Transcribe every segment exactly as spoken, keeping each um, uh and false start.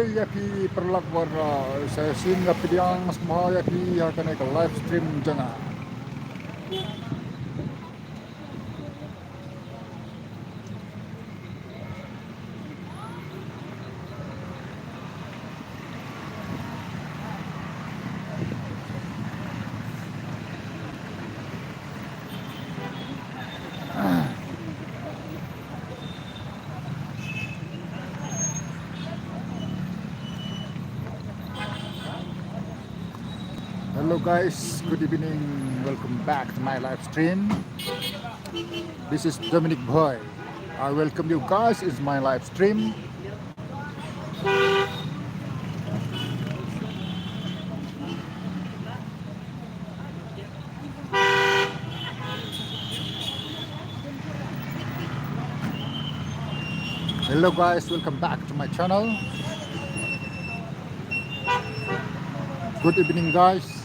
Ïa phi paralok baroh, sa shisien nga pdiang sngewbha ïa phi ha kane ka live stream jong nga. Hello guys, good evening. Welcome back to my live stream. This is Dominic Boy. I welcome you guys in my live stream. Hello guys, welcome back to my channel. Good evening guys.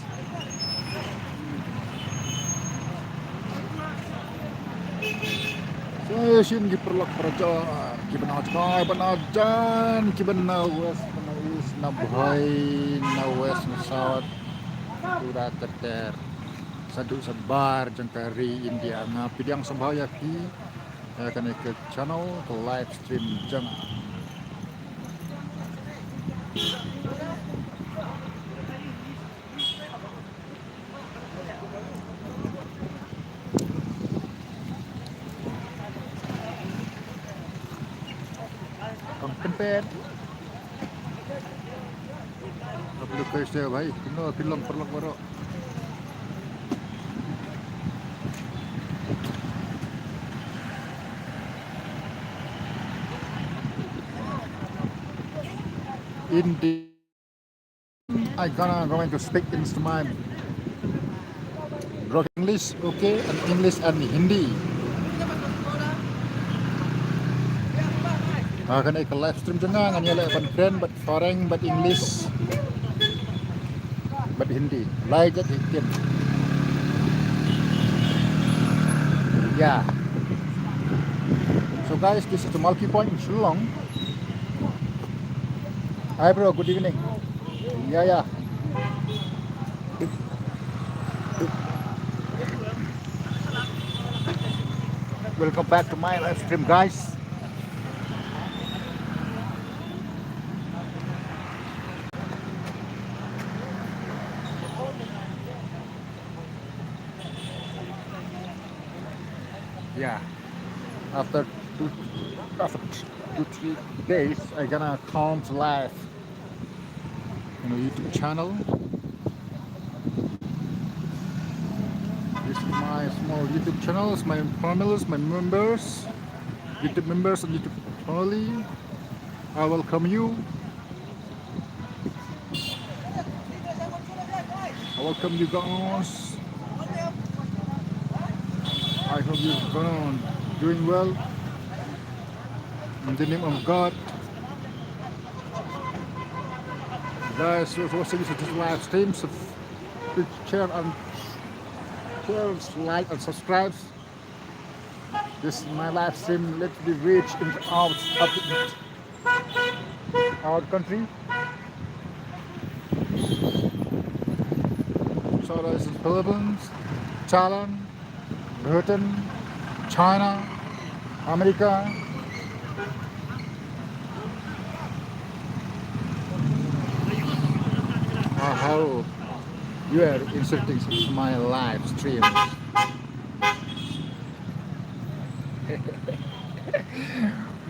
Sa shisien ki paralok parajor kiba na jngai ba na jan, kiba na west, ba na east, na bhoi, na west, na south, pura ter ter. Saduh sabar jong ka ri India, nga pdiang sngewbha ïa phi ha kane ka channel, ka live stream jong nga. Kong Pynpet. Apa lu guys ya, bhai? Kino film paralok baroh? Hindi. I gonna going to speak in my broken English, okay, and English and Hindi. Ah, kane ka live stream jong nga, ngan ïaleh ban kren bad phareng bad English bad Hindi. Lai jait hi ktien. Yeah. So guys, this is the Malki Point in Shillong. Hi bro, good evening. Yeah, yeah. Welcome back to my live stream, guys. Yeah. After two, after two, three days, I gonna come to live in a YouTube channel. This is my small YouTube channel. It's my families, my members, YouTube members and YouTube family. I welcome you. I welcome you guys. I hope you gonna doing well. In the name of God. Guys, who's watching this live stream, so please share and share, like and subscribe. This is my live stream. Let me reach in out, out, our country. So this is Philippines, Thailand, Britain, China, America. Ah, how you are inserting my live stream.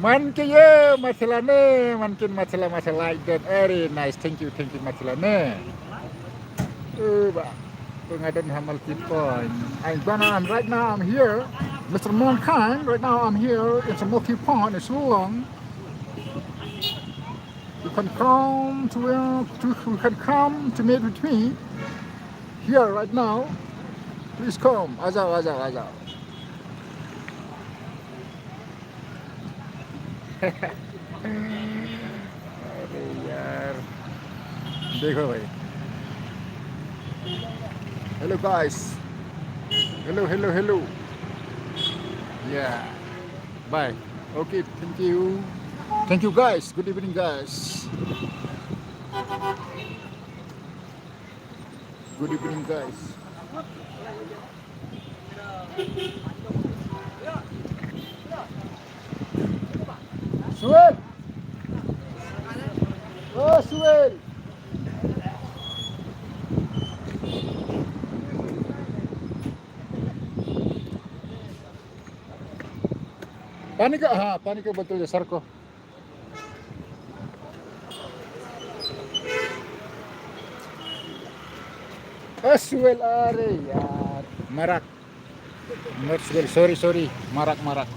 Man ke ye, masala ne, man kin masala, masala like that. Very nice. Thank you, thank you, masala ne. Eh, ba. Pengadilan Malki Point. I gonna, I'm right now, I'm here. Mister Mankind, right now I'm here. It's a Malki Point, it's long. You can come to, uh, to, you can come to meet with me here right now. Please come. Ajaw, ajaw, ajaw. अरे यार, देखो भाई। Hello guys. Hello, hello, hello. Yeah. Bye. Okay, thank you. Thank you, guys. Good evening, guys. Good evening, guys. Suel! Oh, Suel! Pani ka, ha, pani ka botol ya sar ko. Eh, Suel, are yaar. Marak. Not Suel, sorry, sorry. Marak, marak.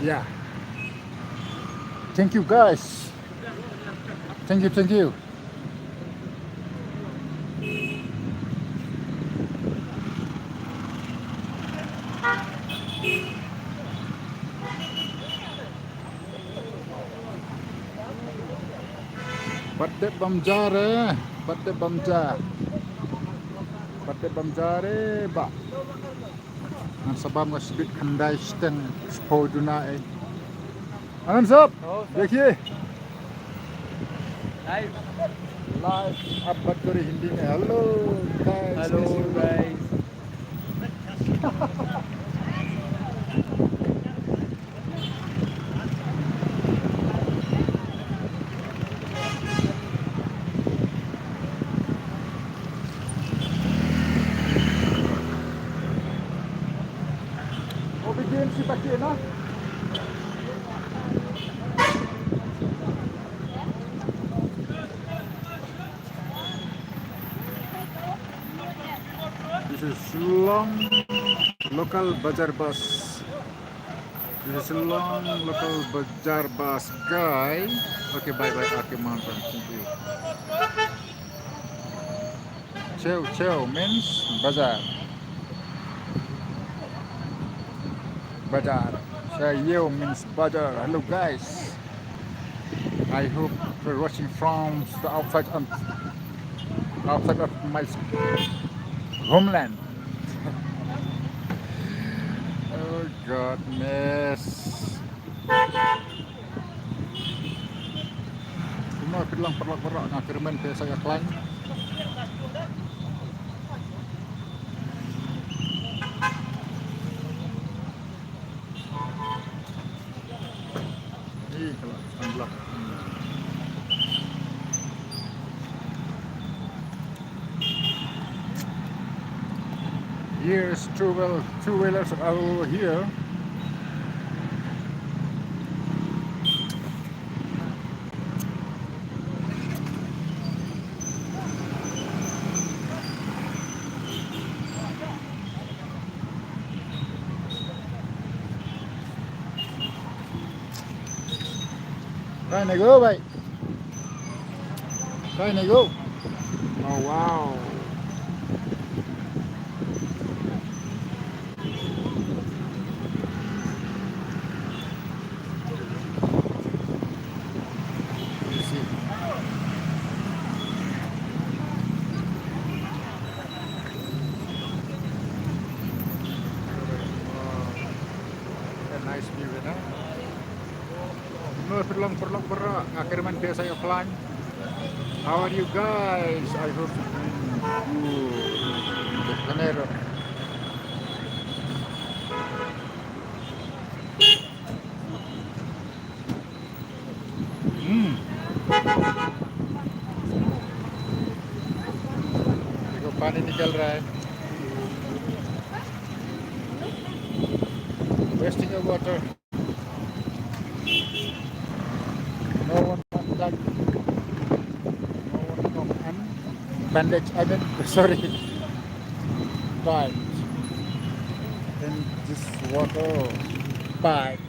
Yeah. Thank you, guys. Thank you, thank you. Pat dep bam ja re, pat dep bam ja. Pat dep bam ja re, ba. Ngan sa bam nga shibit khyndai shiteng shiphew duna eh. Anand sab, oh, sir. Dekhiye. Live. Live. Aap baat karo Hindi mein. Hello, guys. Hello, guys. This is Shillong local bazar bus. This is Shillong local bazar bus guy. Okay, bye bye. Okay, mountain. Thank you. Cheu cheu means bazar. Bazar. Cheu means bazar. Hello guys. I hope you're watching from the outside of, outside of my homeland. Oh God, miss. Kumno phi long paralok baroh, nga kyrmen phi sa ïa khlaiñ. Ih, ka la sunblock. Here's two wheel, two wheelers over here. Try and go, bhai. Try and go. Oh, wow. You see. Wow. A nice view, you know. Kumno phi long paralok baroh, nga kyrmen phi sa ïa khlaiñ. How are you guys? I hope you're doing good. Janeiro. Hmm. देखो, पानी निकल रहा है। Wasting of water. No one contact. No one come and bandage. I mean, sorry. Pipe. In this water pipe.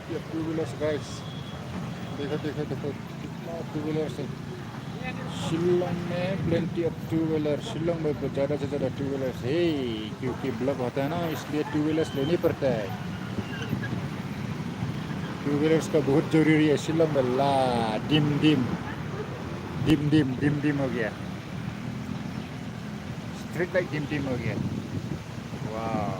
Two wheelers, guys. देखो, देखो, देखो, कितना two wheelers है। शिलोंग में plenty of two wheeler। Shillong में बहुत ज़्यादा से ज़्यादा two wheelers है, क्योंकि vlog होता है ना, इसलिए two wheelers लेनी पड़ता है। Two wheelers का बहुत ज़रूरी है शिलोंग में। ला, डिम डिम, डिम डिम, डिम डिम हो गया। Street light डिम डिम हो गया। Wow।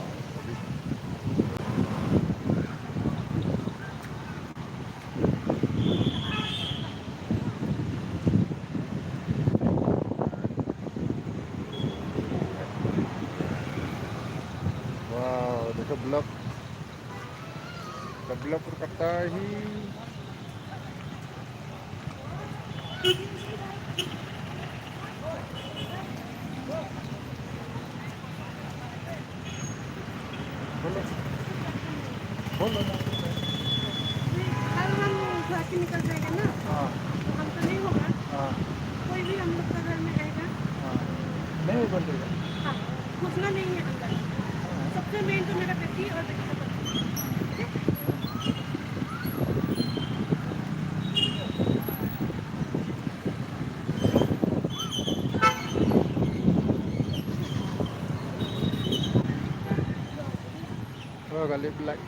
Wow, देखो vlog। Vlog पर करता ही। बोलो। बोलो ना। कल हम घर के निकल जाएगा ना, हाँ। तो हम तो नहीं होगा। हाँ। कोई भी हम लोग का घर में रहेगा। हाँ। नहीं होगा, नहीं होगा। हाँ, घुसना नहीं है अंदर। हाँ। सबसे मेन तो मेरा बेटी और बेटी का पति। ठीक है? Oh, gali black.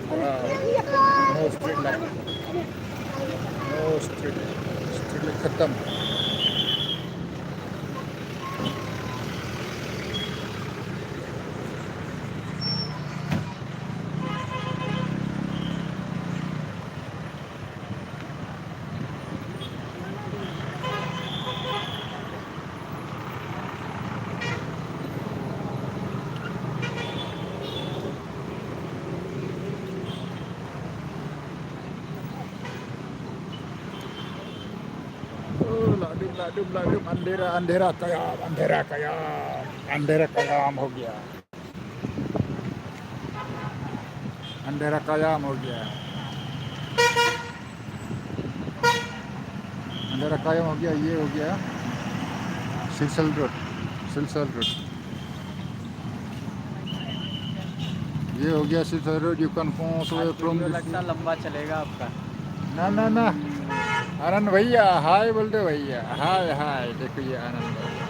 Wow. No street light. No street. Street light खत्म। Oh, ladum, ladum, ladum, andhera, andhera kayam, andhera kayam, andhera kayam ho gaya. अंधेरा कायम हो गया है। अंधेरा कायम हो गया, ये हो गया सिलसर रोड, सिलसर रोड। ये हो गया Silchar road, you can pass away from this। लगता लंबा चलेगा आपका। ना, ना, ना। आनंद भैया, हाय बोल दे भैया। हाय, हाय, देखो ये आनंद भैया।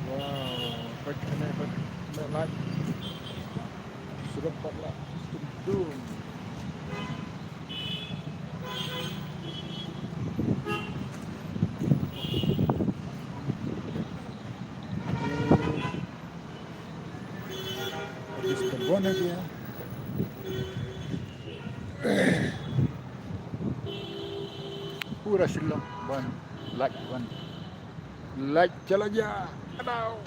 Wow, baik, baik, baik, baik. Sudah empat lah. Dum. Habis kebun lagi ya. Shillong ban, light ban, light chala ja. Adau.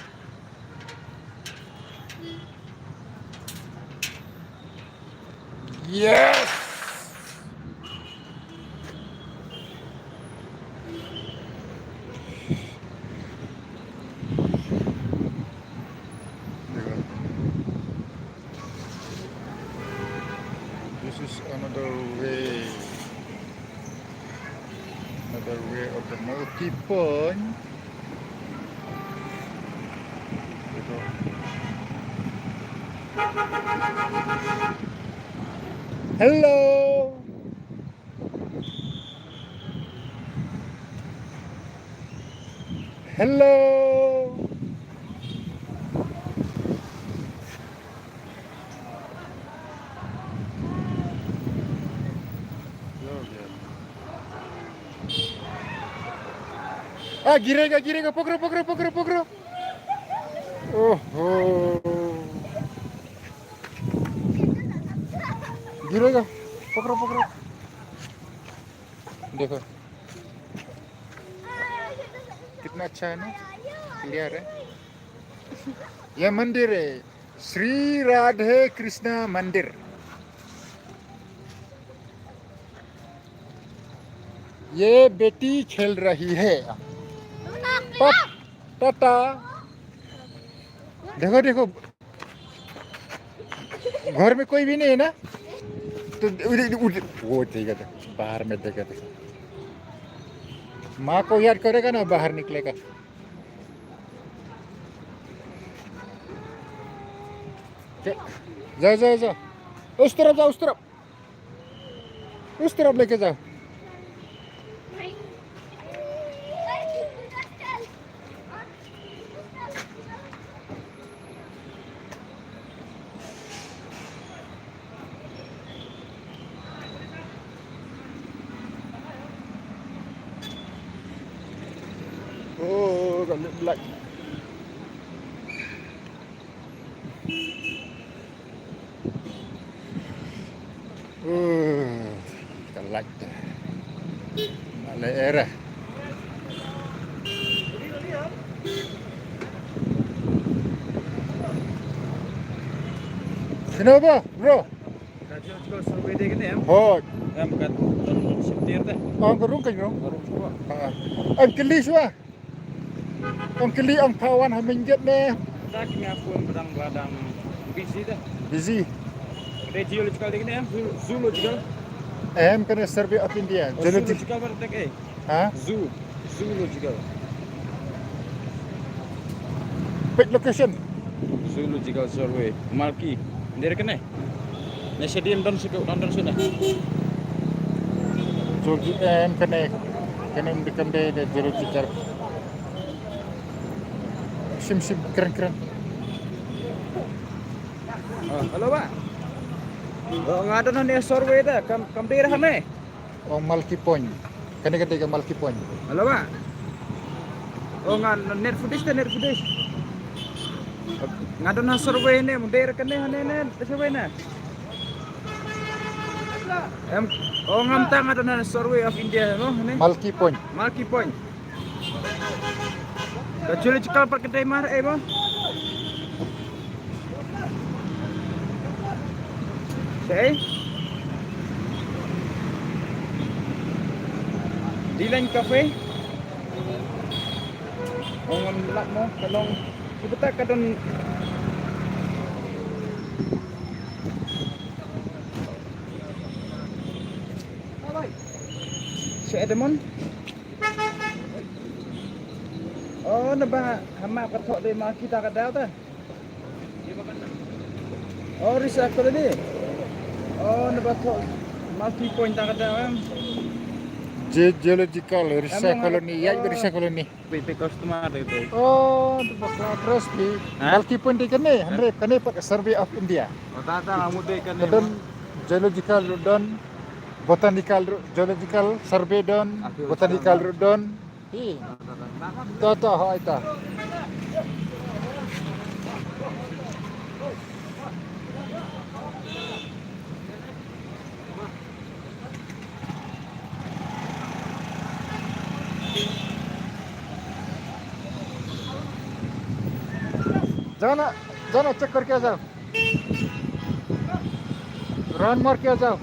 Yes. This is another way. Another way of the multi point. Hello. Hello. Ah, गिरेगा, गिरेगा, पकड़ो, पकड़ो, पकड़ो, पकड़ो। ओहो। गिरेगा, पकड़ो, पकड़ो। देखो। कितना अच्छा है ना? क्लियर है। यह मंदिर है। श्री राधे कृष्णा मंदिर। ये बेटी खेल रही है। पाप, टाटा। देखो, देखो। घर में कोई भी नहीं है ना? तो उधर, उधर, वो देखा था, बाहर में देखा था। माँ को याद करेगा ना, बाहर निकलेगा। क्या? जाओ, जाओ, जाओ। उस तरफ जाओ, उस तरफ। उस तरफ लेके जाओ। Oh, ka leh blak. Hmm, ka light te. Mala era. Sino ba, bro? Ka jia ka survey de kane em? Hooid. Em ka don shim tiar te. Ong ka rung ka rung. Ka rung shuwa. Ha. Em kylli shuwa. Ong kylli ong pha wan ha mynjat ne. Dak nga phone ba dang ba dang busy te. Busy. Ka dei geological de kane em? Zoo-, zoological. Em kane Survey of India. Oh, geologic-, zoological ba te ke. Ha? Zoo. Zoological. Page location. Zoological Survey. Malki. Dei kane. Ne shadien don sik, don, don sik ne. Zoologi-, em, kane. Kane em de kane de zoological. Sim, sim, kren, kren. Ah, hello, ba. Oh, nga don hangne survey da. Kam, kam dei hangne. Ong Malki Point. Kane ka dei ka Malki Point. Hello, ba. Oh, nga net footage te, net footage. Nga don ha survey ne, mo dei kane, ne, ne, survey ne. Em, oh, ngam tang nga don ha Survey of India, no, ne? Malki Point. Malki Point. Ka geological park ka dei mar, eh, ba? Sei? Dilan Cafe. Ong ngam lah mo, ka long, kita ka don. Sei, Edmond? Oh, naba, hama ka thoh dei Malki ta ka daw ta. Oh, research colony. Oh, naba thoh Malki Point ta ka daw em. Ge-, geological research colony, ya, research colony. Pe, pe customer dei te. Oh, tu bakla address pi. Ha? Malki Point dei kane, hynrei kane pat Survey of India. Oh, ta, ta, amu dei kane. Ka don geological ruh don, botanical ruh, geological survey don, botanical ruh don. Hi. Ta, ta, hai ta. जाना, जाना चेक करके आ जाओ। राउंड मार के आ जाओ।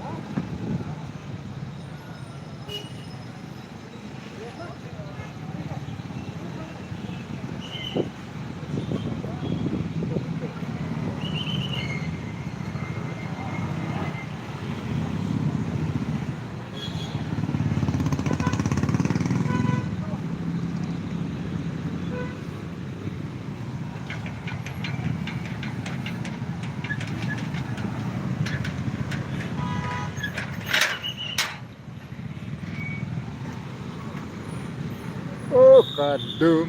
Oh, ka dum.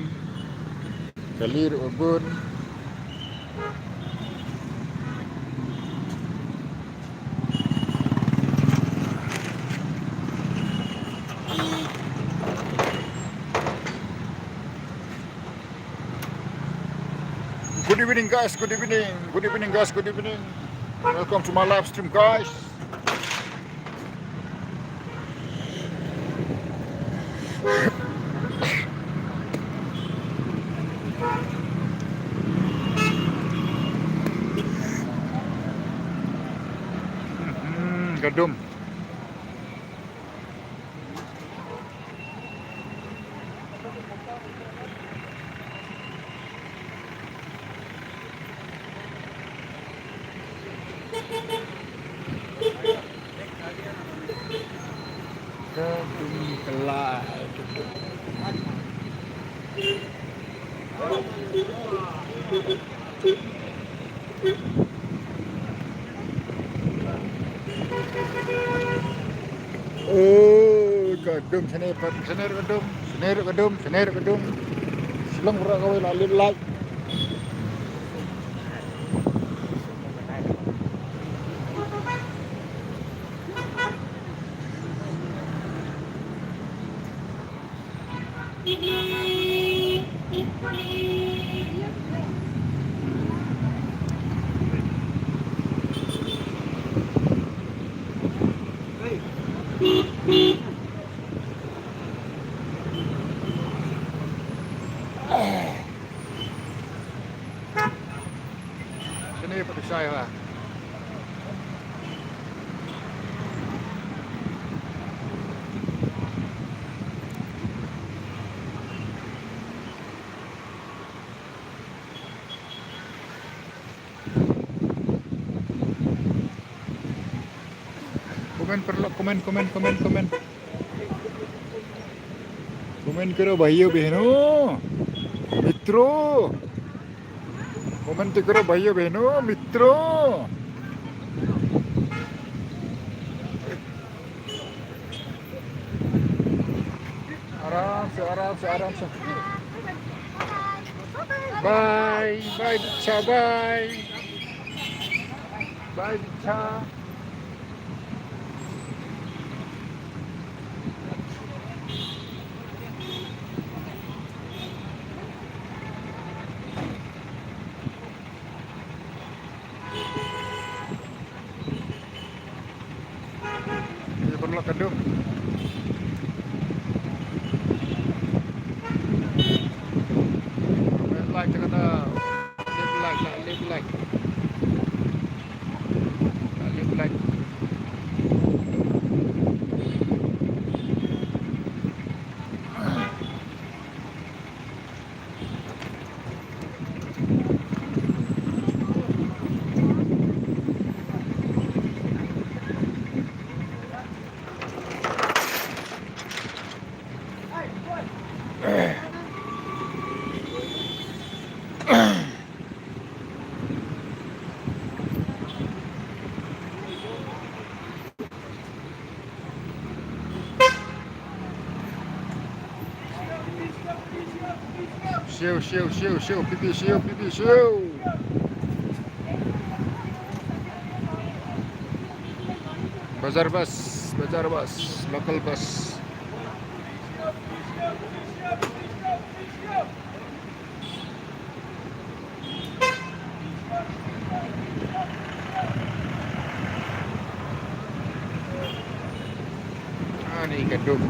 Ka lir ubun. Good evening, guys. Good evening. Good evening, guys. Good evening. Welcome to my live stream, guys. Hmm, gadum. Ka dum kelai ka dum. Oh, ka dum, shane pat, shane ruh ka dum, shane ruh ka dum, shane ruh ka dum. Shillong baroh kawei la lip light. Sini pat u shai ba. Comment paralok, comment, comment, comment, comment. Comment karo bhaiyo behno, mitro. Comment karo bhaiyo behno, mitro. Aram se, aram se, aram se. Bye, bye, Diksha, bye. Bye, Diksha. Ye paralok ka dum. Left, right, kata left, right, left, right. Left, right. Siew, siew, siew, siew, pipi, siew, pipi, siew. Bazar bus, bazar bus, local bus. Ani ka dum.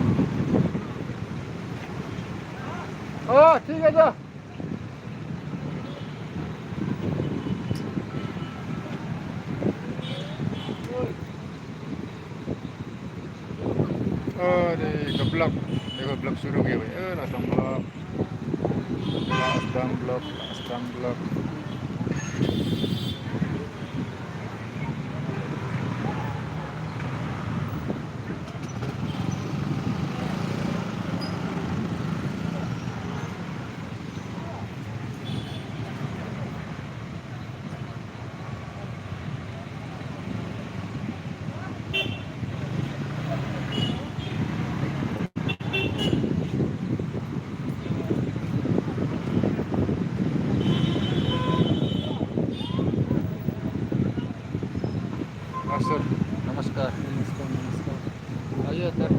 Oh, thik ase. अरे, ये तो ब्लॉक, देखो, ब्लॉक शुरू हो गया भाई। ए, last dump block, last dump block, last dump block। हाँ सर, नमस्कार। नमस्कार, नमस्कार। आइए सर।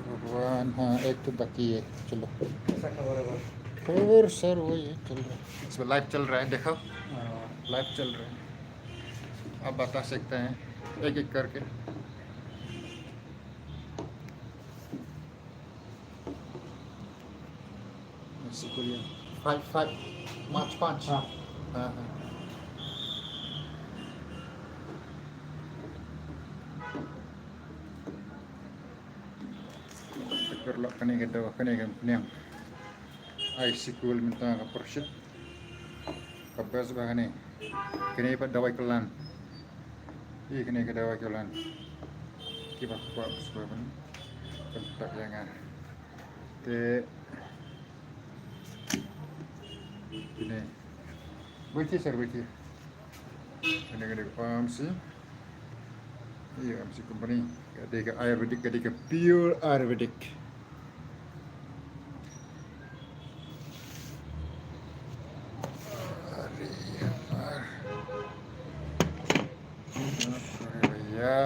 भगवान, हाँ, एक तो बाकी है, चलो। कैसा खबर है बॉस? खबर सर वही है, चल रहा है। इसमें लाइव चल रहा है, देखो। हाँ। लाइव चल रहा है। आप बता सकते हैं एक एक करके। सिकुल या। फाइव, फाइव, पाँच, पाँच। हाँ। हाँ, हाँ। Syukur lah kane ka dawa, kane ka pniang. Ai sikul mynta ka pyrshit. Ka best ba kane. Kane pat dawai kyllon. Ïa kane ka dawai kyllon. Kiba kwah bes ba ban kyntak ïa nga. Te kine. Beti sir, beti. Kane ka dei ka pharmacy. Ïa, pharmacy company. Ka dei ka Ayurvedic, ka dei ka pure Ayurvedic. Are yaar. Are bhaiya.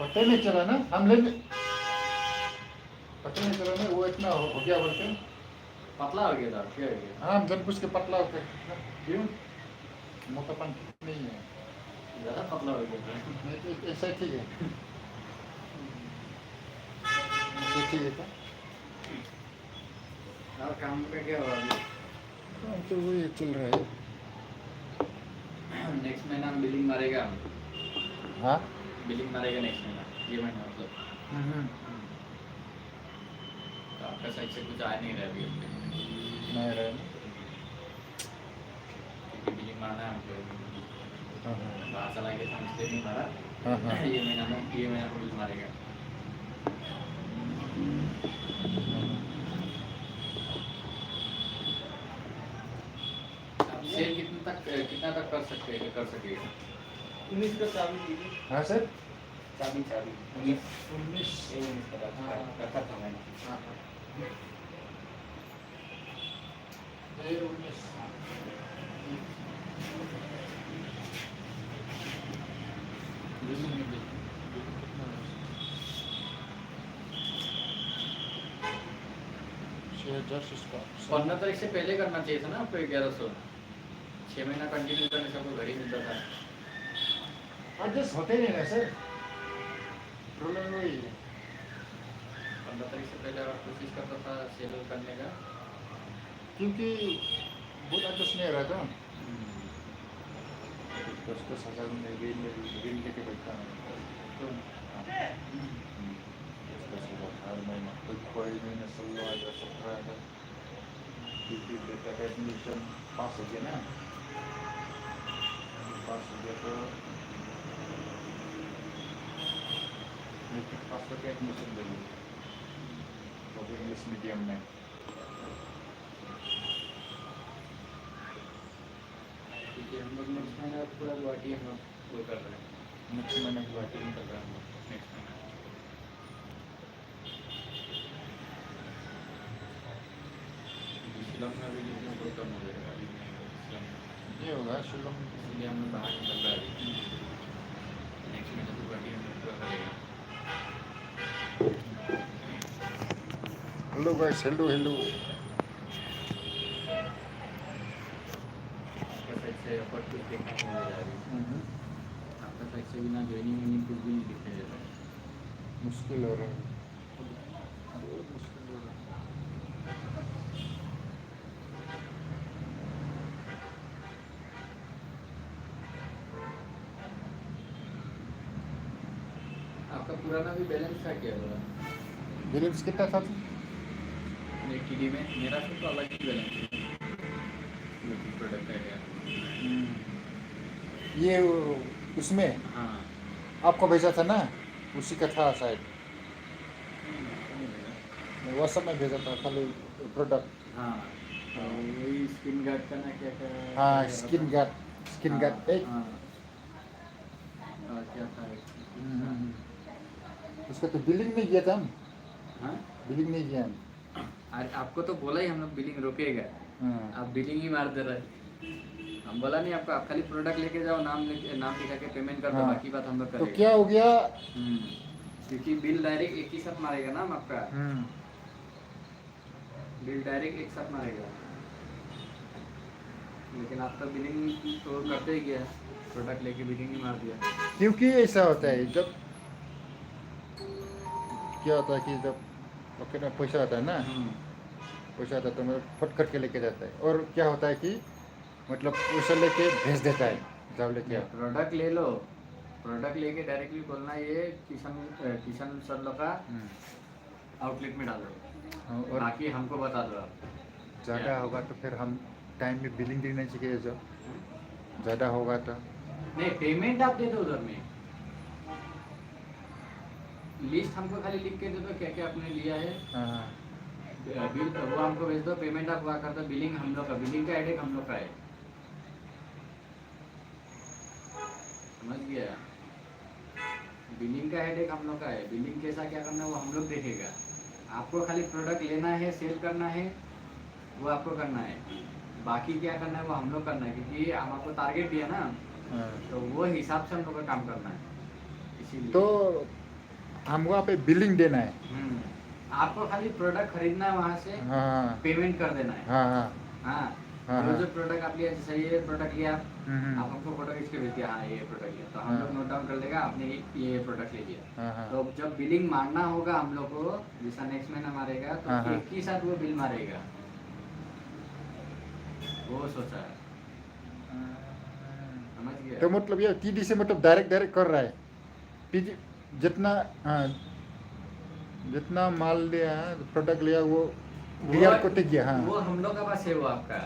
पता नहीं चला ना, हम लेने, पता नहीं चला ना, वो इतना हो, हो गया बोल के। पतला हो गया था, क्या हो गया? हाँ, हम जानबूझ के पतला होते हैं। क्यों? मोटापन ठीक नहीं है। ज़्यादा पतला हो गया था। नहीं, तो ऐसा ही ठीक है। ऐसा ही ठीक है था। और काम का क्या हुआ अभी? काम तो वही चल रहा है। नेक्स्ट महीना में बिलिंग मारेगा। हाँ? बिलिंग मारेगा नेक्स्ट महीना, ये महीना मतलब। हम्म, हम्म। तो आपका साइड से कुछ आ नहीं रहा अभी? नहीं रहा है ना? क्योंकि बिलिंग मारना है हमको। हाँ, हाँ। बाहर चला गया था, इसलिए नहीं मारा। हाँ, हाँ। ये महीना में, ये महीना को बिल मारेगा। आप सेल कितने तक, कितना तक कर सकते हैं, कर सकेगा? उन्नीस का चाबी दीजिए। हाँ सर। चाबी, चाबी। उन्नीस। उन्नीस। ये उन्नीस का रखा, हाँ, हाँ। रखा था मैंने। हाँ, हाँ। ये उन्नीस। छः हज़ार से start। पन्द्रह तारीख से पहले करना चाहिए था ना आपको ग्यारह सौ। छः महीना कंटिन्यू करने से आपको घर ही मिलता था। एडजस्ट होते नहीं ना सर, प्रॉब्लम वही है। पन्द्रह तारीख से पहले अगर कोशिश करता था सेल करने का। क्योंकि बहुत एडजस्ट नहीं रहता। हम्म। दस दस हज़ार में ऋण, ऋण लेके बैठा है। तो हम्म। दस दस हज़ार हर महीना, कोई, कोई महीना सोलह हज़ार, सत्रह हज़ार। क्योंकि बेटा का एडमिशन पास हो गया ना, पास हो गया तो मैट्रिक पास करके एडमिशन ले लो, वो भी इंग्लिश मीडियम में। क्योंकि हम लोग नेक्स्ट महीना पूरा गुवाहाटी हम लोग वो कर रहे हैं। नेक्स्ट महीना गुवाहाटी में कर रहे हैं हम लोग, नेक्स्ट महीना। शिलोंग में भी लेकिन बहुत कम हो जाएगा अभी, नहीं होगा शिलोंग में। ये होगा शिलोंग। इसलिए हम लोग बाहर निकल रहे हैं अभी। नेक्स्ट महीने तो गुवाहाटी में पूरा करेगा। Hello guys, hello, hello. आपका साइड से एफर्ट कुछ देखने को मिल रहा है अभी। आपका साइड से भी ना ज्वाइनिंग वाइनिंग कुछ भी नहीं दिखाई दे रहा है। मुश्किल हो रहा है, बहुत मुश्किल हो रहा है। आपका पुराना भी बैलेंस था क्या बोला? बैलेंस कितना था? मेरे टीडी में मेरा सब तो अलग ही बैलेंस है। प्रोडक्ट का क्या? ये उसमें हाँ। आपको भेजा था ना, उसी का था शायद। व्हाट्सएप में भेजा था खाली प्रोडक्ट। हाँ, तो वही स्किन गार्ड का ना क्या क्या हाँ, क्या स्किन था? गार्ड, स्किन हाँ, गार्ड एक। हाँ। और क्या था एक? हम्म, हम्म, हम्म। उसका तो बिलिंग नहीं किया था हम, हाँ? बिलिंग नहीं किया हम। अरे, आपको तो बोला ही हम लोग बिलिंग रोकेगा, हाँ। आप बिलिंग ही मार दे रहे। हम बोला नहीं आपको, आप खाली प्रोडक्ट लेके जाओ, नाम लेके, नाम लिखा के पेमेंट कर दो, हाँ। बाकी बात हम लोग तो करेंगे। क्या हो गया? हम्म, क्योंकि बिल डायरेक्ट एक ही साथ मारेगा ना हम आपका, हम्म, बिल डायरेक्ट एक साथ मारेगा। लेकिन आप तो बिलिंग तो करते ही गया, प्रोडक्ट लेके बिलिंग ही मार दिया। क्योंकि ऐसा होता है, जब क्या होता है कि जब पॉकेट में पैसा आता है ना, हम्म। पैसा आता है तो मतलब फट करके लेके जाता है। और क्या होता है कि मतलब पैसा लेके भेज देता है, जाओ लेके आओ। प्रोडक्ट ले लो, प्रोडक्ट लेके डायरेक्टली बोलना ये किशन, अ, किशन सर लोग का हम्म। आउटलेट में डालो, हाँ, और बाकी हमको बता दो आप। ज़्यादा क्या? होगा तो फिर हम टाइम में बिलिंग देना चाहिए जो ज़्यादा होगा तो। नहीं, पेमेंट आप दे दो उधर में, लिस्ट हमको खाली लिख के दे दो क्या क्या आपने लिया है। हाँ, हाँ। बिल वो हमको भेज दो, पेमेंट आप वहाँ कर दो, बिलिंग हम लोग का, बिलिंग का हेडेक हम लोग का है, समझ गया? बिलिंग का हेडेक हम लोग का है, बिलिंग कैसा क्या करना है वो हम लोग देखेगा। आपको खाली प्रोडक्ट लेना है, सेल करना है, वो आपको करना है, बाकी क्या करना है वो हम लोग करना है, क्योंकि हम आपको टारगेट दिया ना, हाँ। तो वो हिसाब से हम लोग का काम करना है, इसीलिए। तो हम वहाँ पे बिलिंग देना है। हम्म, आपको खाली प्रोडक्ट खरीदना है वहाँ से, हाँ, पेमेंट कर देना है। हाँ, हाँ। हाँ, हाँ, जो हाँ। जो प्रोडक्ट आप लिया, जैसे ये प्रोडक्ट लिया आप, हम्म, हम्म। आप हमको फोटो खींच के भेज दिया, हाँ ये प्रोडक्ट लिया, तो हम हाँ। लोग नोट डाउन कर लेगा, आपने ये ये प्रोडक्ट ले लिया। हाँ, हाँ। तो जब बिलिंग मारना होगा हम लोग को, जैसा नेक्स्ट महीना मारेगा, तो हाँ, हाँ। एक ही साथ वो बिल मारेगा, वो सोचा है, समझ गया? तो मतलब ये टीडी से मतलब डायरेक्ट डायरेक्ट कर रहा है। टीडी जितना, हाँ, जितना माल लिया, प्रोडक्ट लिया, वो क्लियर करते गया। हाँ, वो हम लोग का पास है वो आपका।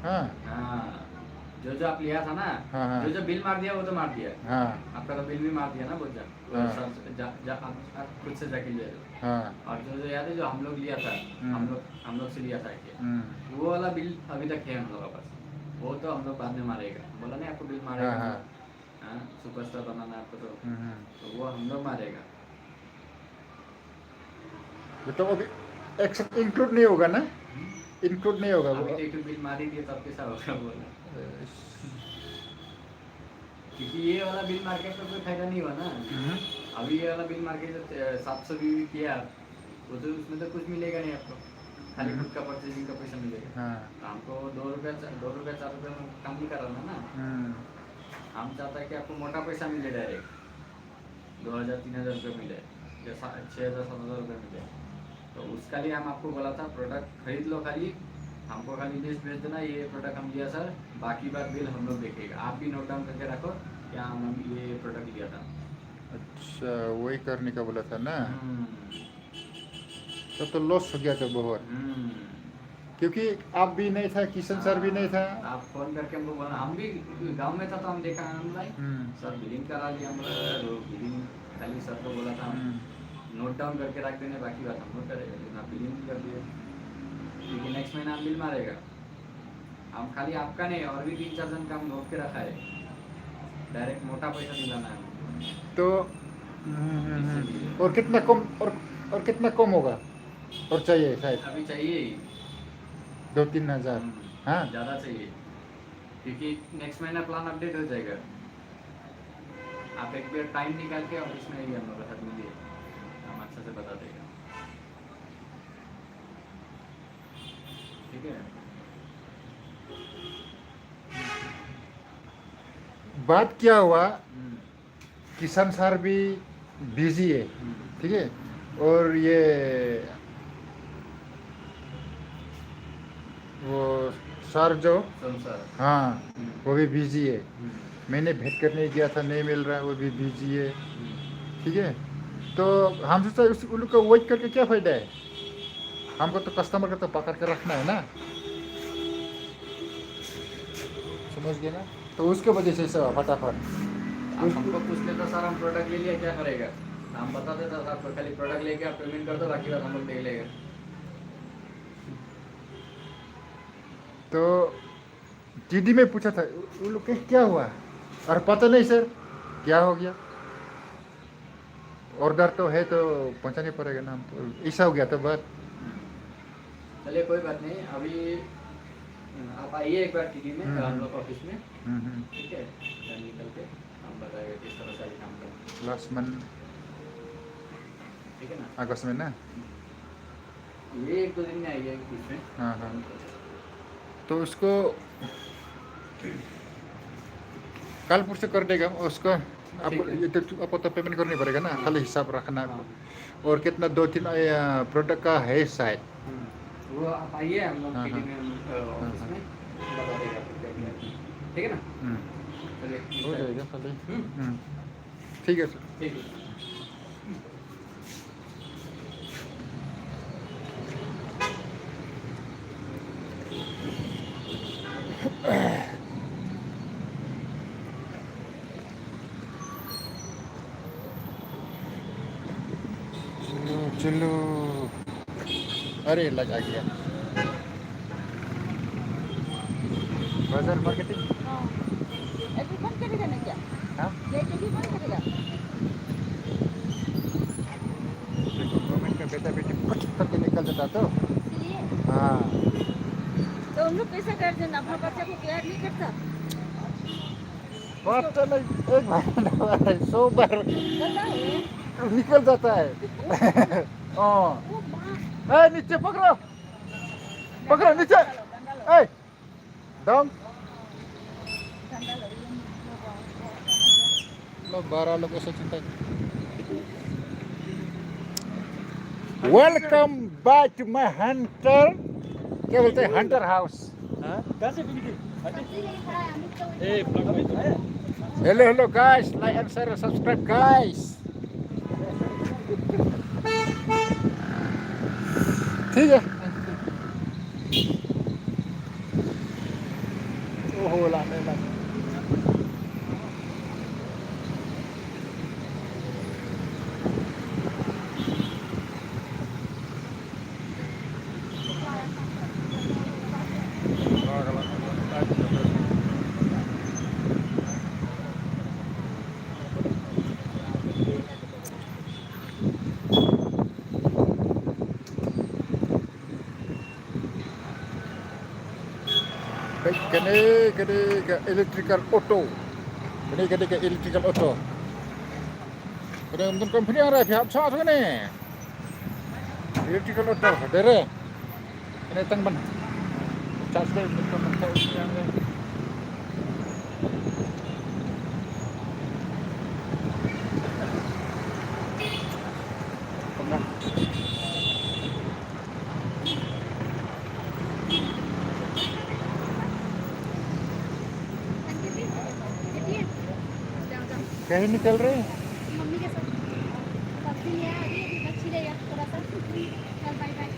हाँ, हाँ, जो जो आप लिया था ना, हाँ, हाँ। जो जो बिल मार दिया वो तो मार दिया। हाँ, आपका तो बिल भी मार दिया ना, बोझा। हाँ। सर से जा, जा, आप, आप खुद से जाके ले लो। हाँ। और जो जो याद है, जो हम लोग लिया था, हम्म। हम लोग हम लोग से लिया था कि हम्म। वो वाला बिल अभी तक है हम लोग के पास, वो तो हम लोग बाद में मारेगा। बोला नहीं आपको, बिल मारेगा। हाँ, हाँ। हाँ, सुपरस्टार बनाना है आपको तो, हम्म, हम्म। तो वो हम लोग मारेगा। मतलब अभी एक्सेस इंक्लूड नहीं होगा ना, इंक्लूड नहीं होगा वो। अभी तो एक बिल मार ही दिया, तब कैसा होगा बोला? क्योंकि ये वाला बिल मार के आपको कोई फायदा नहीं हुआ ना। हम्म। अभी ये वाला बिल मार के जो, अ, सात सौ भी किया, वो तो, उसमें तो कुछ मिलेगा नहीं आपको, खाली हम्म। खुद का परचेजिंग का पैसा मिलेगा। हाँ। तो हमको दो रुपया, दो रुपया, चार रुपया में काम नहीं कराना ना। हम्म। हम चाहता है कि आपको मोटा पैसा मिले डायरेक्ट, दो हज़ार, तीन हज़ार रुपये मिले, या सा-, छः हज़ार, सात हज़ार रुपये मिले। तो उसका लिए हम आपको बोला था, प्रोडक्ट खरीद लो खाली, हमको खाली लिस्ट भेज देना, ये प्रोडक्ट हम लिया सर, बाकी बात बिल हम लोग देखेगा। आप भी नोट डाउन करके रखो, क्या हम ये प्रोडक्ट लिया था। अच्छा, वही करने का बोला था ना। हम्म, तो तो लॉस हो गया तो बहुत, हम्म। क्योंकि आप भी नहीं था, किशन सर भी नहीं था। आप फोन करके हमको बोला, हम भी गांव में था तो हम देखा ऑनलाइन, हम्म। सर बिलिंग करा लिया, हम बोला, "यार, वो बिलिंग खाली सर को बोला था हम हम्म। नोट डाउन करके रख देने, बाकी बात हम लोग करेंगे, लेकिन आप बिलिंग भी कर दिए।" क्योंकि नेक्स्ट महीना हम बिल मारेगा, हम खाली आपका नहीं, और भी तीन चार जन का हम नोट के रखा है, डायरेक्ट मोटा पैसा नहीं लाना है हमको। तो हम्म, हम्म, हम्म। और कितना कम, और और कितना कम होगा, और चाहिए शायद अभी चाहिए ही। दो तीन हज़ार। हम्म, हाँ। ज़्यादा चाहिए, क्योंकि नेक्स्ट महीना प्लान अपडेट हो जाएगा। आप एक बार टाइम निकाल के ऑफिस में आइए, हम लोग के साथ मिलिए, हम अच्छा से बता देगा। ठीक है। बात क्या हुआ, किसान सर भी बिजी है, ठीक है, और ये वो सर जो, हाँ, वो भी बिजी है। मैंने भेंट करने गया था, नहीं मिल रहा है, वो भी बिजी है, ठीक है। तो हम सोचा उस, उन लोग का वेट करके क्या फ़ायदा है? हमको तो कस्टमर का तो पकड़ के रखना है ना, समझ गए ना? तो उसके वजह से सब फटाफट। आप हमको पूछ लेता सर, हम प्रोडक्ट ले लिया, क्या करेगा? हम बता देता सर, आपको खाली प्रोडक्ट लेके आप पेमेंट कर दो, बाकी बात हम लोग देख लेगा। तो टीडी में पूछा था, उन लोग के क्या हुआ? और पता नहीं सर, क्या हो गया? ऑर्डर तो है, तो पहुंचाना पड़ेगा ना हमको। ऐसा हो गया तो बात। चलिए, कोई बात नहीं, अभी आप आइए एक बार टीडी में, हम्म, हम हम्म। लोग ऑफिस में, हम्म, हम्म। ठीक है, कल निकल के हम बताएंगे किस तरह से अभी काम करना है। Last month. ठीक है ना? अगस्त में ना? ये एक दो दिन में आइए इसमें। हाँ, हाँ। तो उसको कल परसों कर देगा, उसको आपको, ठीक है। ये तो आपको तो पेमेंट करनी पड़ेगा ना, हाँ। खाली हिसाब रखना है। हाँ। और कितना, दो तीन, अ, प्रोडक्ट का है शायद। हम्म। वो आप आइए, हम लोग हाँ, टीडी हाँ। में, हम, अ, हाँ, ऑफिस हाँ। में बता देगा आपको क्या क्या है। हम्म। ठीक है ना? हम्म। चलिए, हो जाएगा खाली। हम्म। हम्म। ठीक है सर। ठीक है। चलो, चलो। अरे, लगा गया। बाजार मार्केटिंग। हाँ। अभी बंद करेगा ना क्या? हाँ? ये टीवी बंद करेगा? देखो, गवर्नमेंट का बेटा बेटी कुछ करके निकल जाता तो। इसलिए? हाँ। तो उन लोग कैसे गार्जियन अपना बच्चा को प्यार नहीं करता? पता नहीं, एक बार, दो बार, सौ बार पता है। निकल जाता है। हाँ। वो माँ। ए, नीचे पकड़ो। पकड़ो, नीचे। ए, डाउन। लो, बारह लोग ऐसे चिंता। Welcome back to my hunter, क्या बोलते हैं, हंटर हाउस। हाँ? कहाँ से video? ए, vlog में तो है। Hello, hello guys, like and share, subscribe guys। ठीक है। ओहो, लाने, लाने। Kane, kane ka electrical auto. Kane, kane ka electrical auto. Kane mutun company ang rai phi hap sa tu kane. Electrical auto, dere. Kane tang ban. Charge dere, mutun company ang rai. कहीं निकल रहे हैं? मम्मी के साथ। सब्जी ले आ रही है, अभी बच्ची ले आ, थोड़ा सा। चल, bye bye.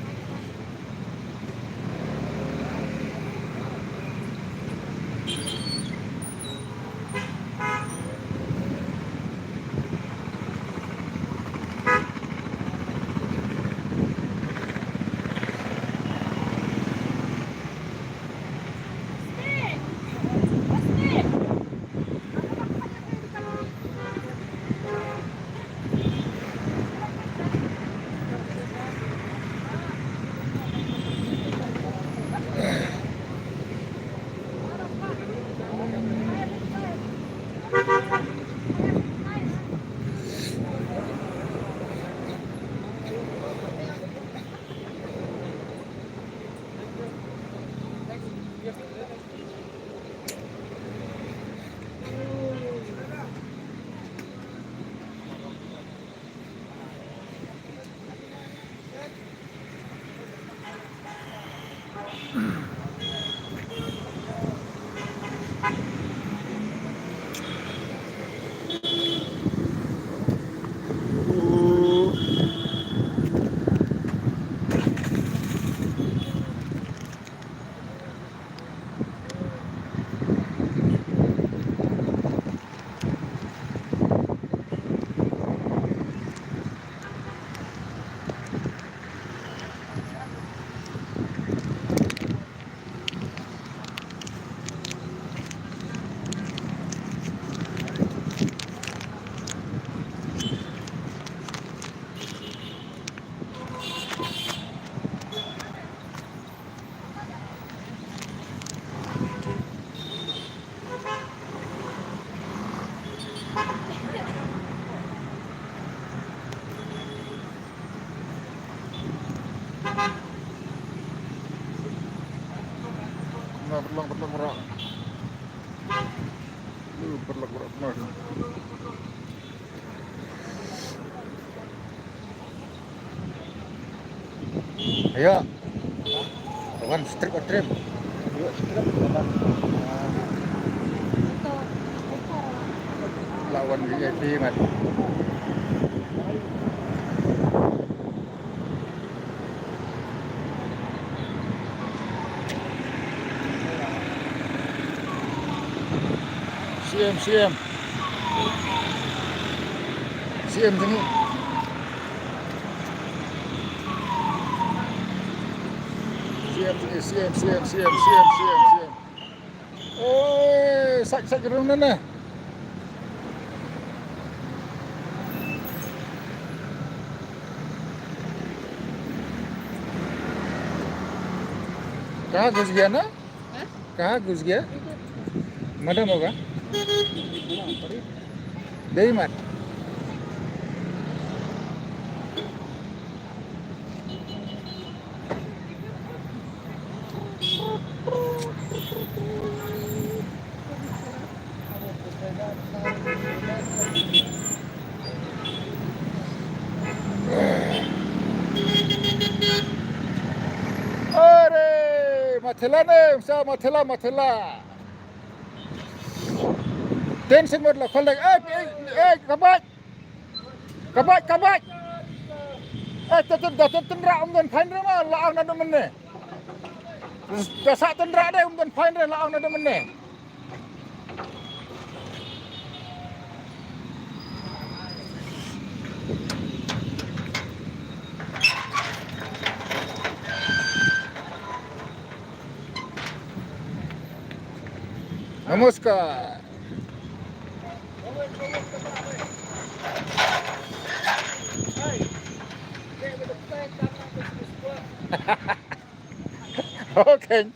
Lu, paralok baroh kumno. Ayo. Wan strip or trim. Lah wan V I P mat. C M, C M. C M sini. C M sini, C M, C M, C M, C M, C M, C M. Oi, sak, sak, gerung nene. Kaha gus gya na? Hah? Kaha gus gya? Madam hoga? Dei mat. Are, mathela ne, sa mathela, mathela. Ten semut la khol dek. Eh, eh, eh, kabat. Kabat, kabat. Eh, tetin, tetin, tetin ra um don phain re ma, la ang na do mene. Da sa tetin ra de um don phain re, la ang na do mene. Namaskar. Okay.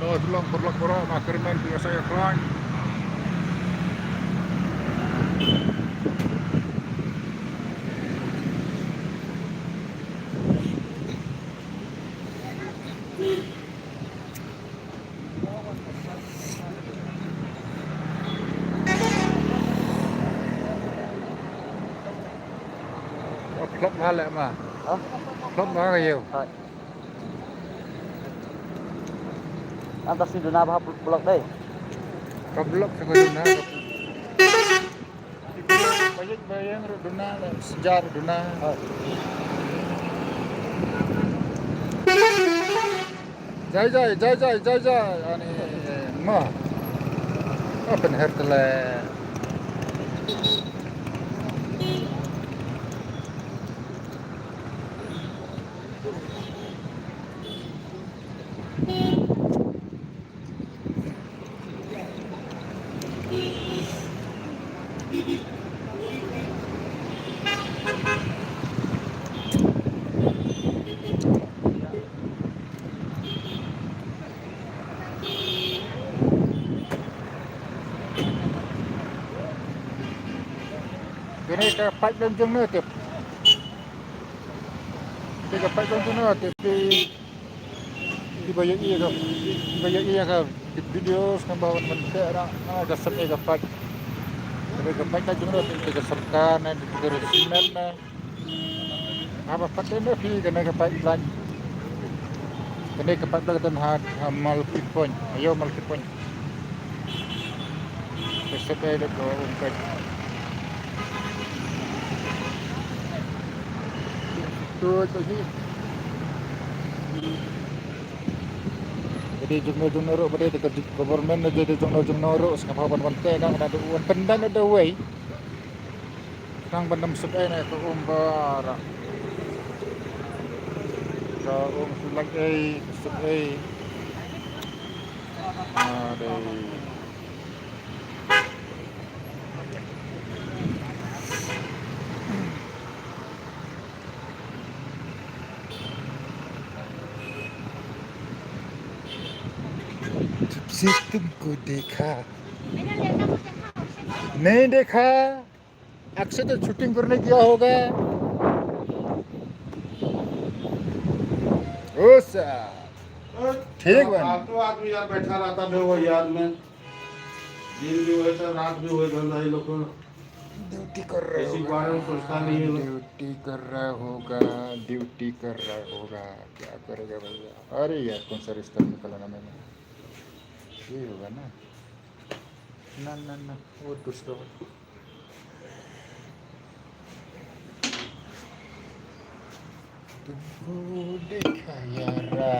No, tulung paralok baroh, ma kyrmen phi ïa sa ïa khlaiñ. Klop bha leh ma. Ha? Klop bha ka ïew. Hai. Anta shu duna bha paralok dei. Ka block sa ka duna. Ba ïeit ba ïeng ruh duna, sja ruh duna. Jai jai, jai jai, jai jai. Ani ma. Open her tele. Kane ka pipe don jong no tip. Kane ka pipe don jong no tip. Kiba ïohi ïa ka, kiba ïohi ïa ka video sngewbha wan ban teh ra, ah, ka sep ïa ka pipe. Kane ka pipe ka jong no, te ka sorkar ne, te ka cement ne. Haba pat ne phi kane ka pipeline. Kane ka pipeline ka don ha, ha Malkitpuiñ, ha ïew Malkitpuiñ. Ka sep ïa ka um ka. Tuh, tuh, hi. Ba dei jong no jong no ruh, ba dei ka government, ba dei jong no jong no ruh, sngewbha ban wan teh da, da wan pyndait da wei. Khnang ban ym sep ei na ka um ba ra. Ka um shu lait ei, ka sep ei. Aduh. जब से तुमको देखा, नहीं देखा। अक्षय तो शूटिंग करने गया होगा। ओ सर, ठीक बा। फालतू आदमी यार बैठा रहता बेवजह यार में। दिन भी हुए तो रात भी हुए, धंधा ही लोग को। ड्यूटी कर रहा होगा। किसी के बारे में सोचता नहीं है लोग। ड्यूटी कर रहा होगा, ड्यूटी कर रहा होगा। क्या करेगा भैया? अरे यार, कौन सा रिश्ता निकाला ना मैंने? ये होगा ना? ना, ना, ना, वो दूसरा वाला। तुमको देखा यारा।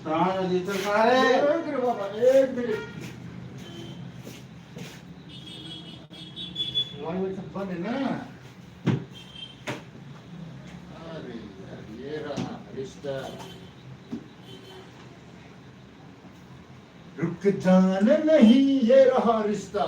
कहाँ है जीतू? कहाँ है? एक मिनट बाबा, एक मिनट। मोबाइल में सब बंद है ना? अरे यार, ये रहा रिश्ता। रुक जाना नहीं, ये रहा रिश्ता।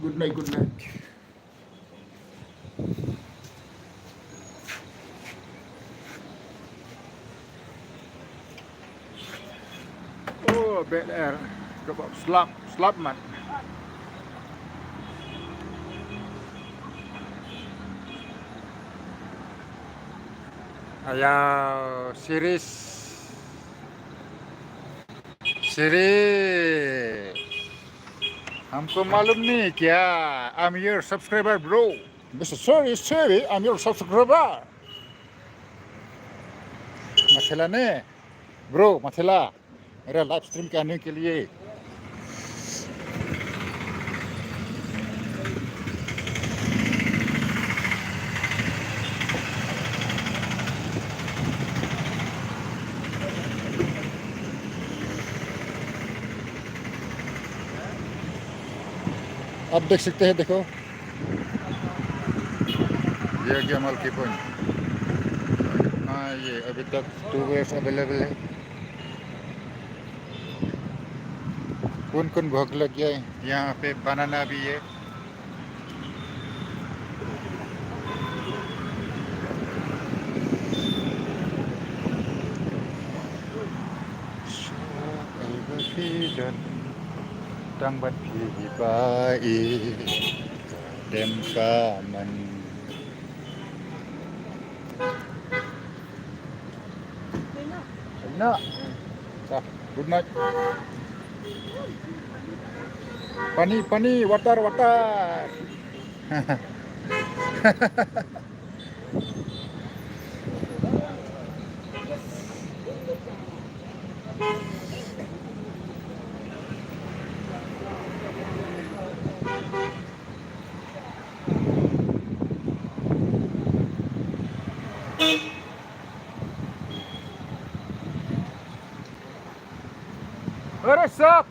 Good night, good night. Oh, bel air. Kebab slap, slap mat. Ayo, series. Siri, हमको मालूम नहीं क्या? I'm your subscriber, bro. Mister Siri, Siri, I'm your subscriber. Mathela ne, bro, mathela. मेरा लाइव स्ट्रीम के आने के लिए। आप देख सकते हैं, देखो, ये आ गया माल की पॉइंट। हाँ, ये अभी तक टू वेज अवेलेबल है। कौन कौन भोग लग गया है? यहाँ पे बनाना भी है। Tang bat phi ba i dem ka man. Enough. Good night. Pani, pani, water, water. अरे साहब,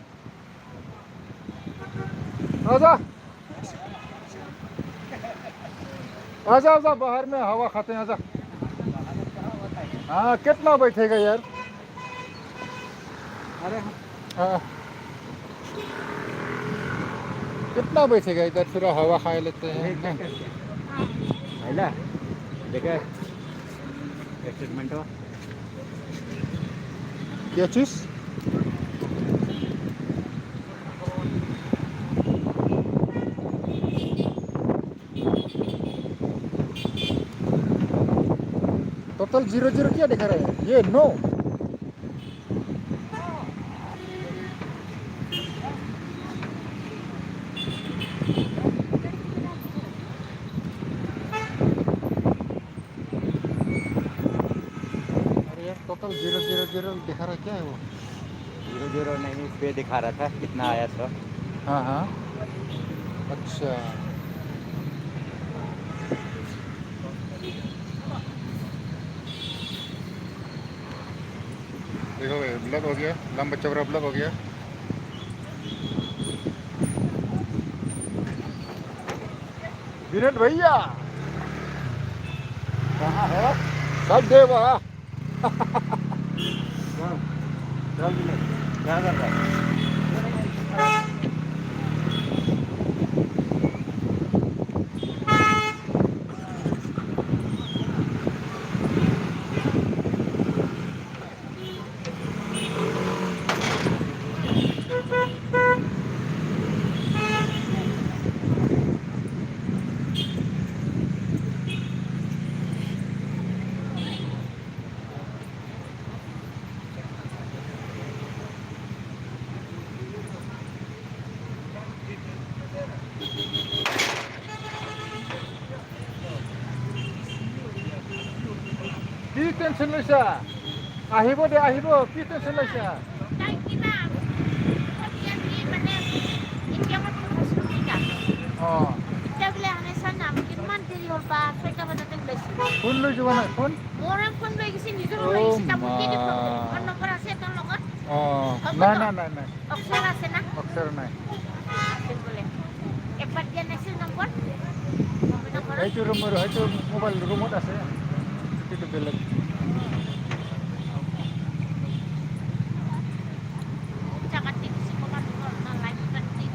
आजा, आजा, आजा, बाहर में हवा खाते हैं, आजा। हाँ, कितना बैठेगा यार? अरे हाँ। कितना बैठेगा इधर, थोड़ा हवा खा लेते हैं। पहला देखा एक्साइटमेंट हो। क्या चीज? Total जीरो जीरो क्या दिखा रहा है ये? नो। अरे यार, टोटल जीरो जीरो जीरो दिखा रहा है, क्या है वो? जीरो जीरो नहीं, इस पे दिखा रहा था कितना आया था। हाँ, हाँ। अच्छा। देखो भाई, ब्लॉक हो गया, लंबा चौड़ा ब्लॉक हो गया। विनोद भैया, कहाँ हो? सब देवा। चल, चल विनोद, क्या कर रहा है? কি টেনচন লৈছা? আহিব দে, আহিব। কি টেনচন লৈছা? তাই কিবা, এতিয়া কি মানে, এতিয়া মই কোনো বস্তু নাই তাত। অ। এতিয়া বোলে আনে চাই নাম, কিমান দেৰি হ'ল বা, ছয়টা বজাতে ওলাইছো। ফোন লৈ যোৱা নাই, ফোন? মোৰে ফোন লৈ গৈছে, নিজৰো লৈ গৈছে, অ' তাৰ মোৰ কি দিব? মা। ফোন নম্বৰ আছে তোৰ লগত? অ। হ'ব নাই, তো? নাই, নাই, নাই। অক্ষৰ আছে না? অক্ষৰ নাই। আছে বোলে। এবাৰ দিয়া নাছিল নম্বৰ? এইটো ৰুমৰ, এইটো মোবাইল ৰুমত আছে। এইটো বেলেগ। জাগাত টিপছি ক'ৰবাত ঘৰ না লাইট বাতি।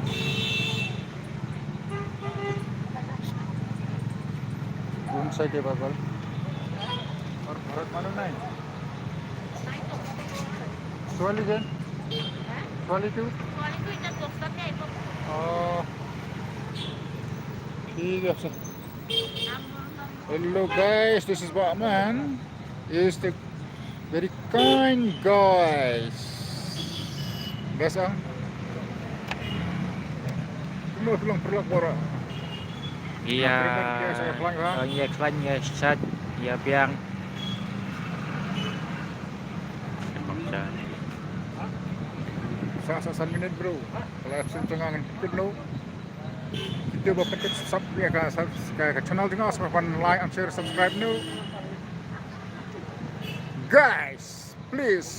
কোন চাইডে বা গ'ল? ঘৰত মানুহ নাই? ছোৱালী যেন? ছোৱালীটো? অ, ঠিক আছে। Hello guys, this is Bahman. Is the very kind guys. Best ang. Kumno tulang perlak bora. Iya. Iya, klan ya, sat, iya, biang. Sa, sa, san minit, bro. Kalau action tengah ngan ikut, no. Kita buat paket sub ya ka, sub, ka, ka channel tengah, sub, like and share, subscribe, no. Guys, please.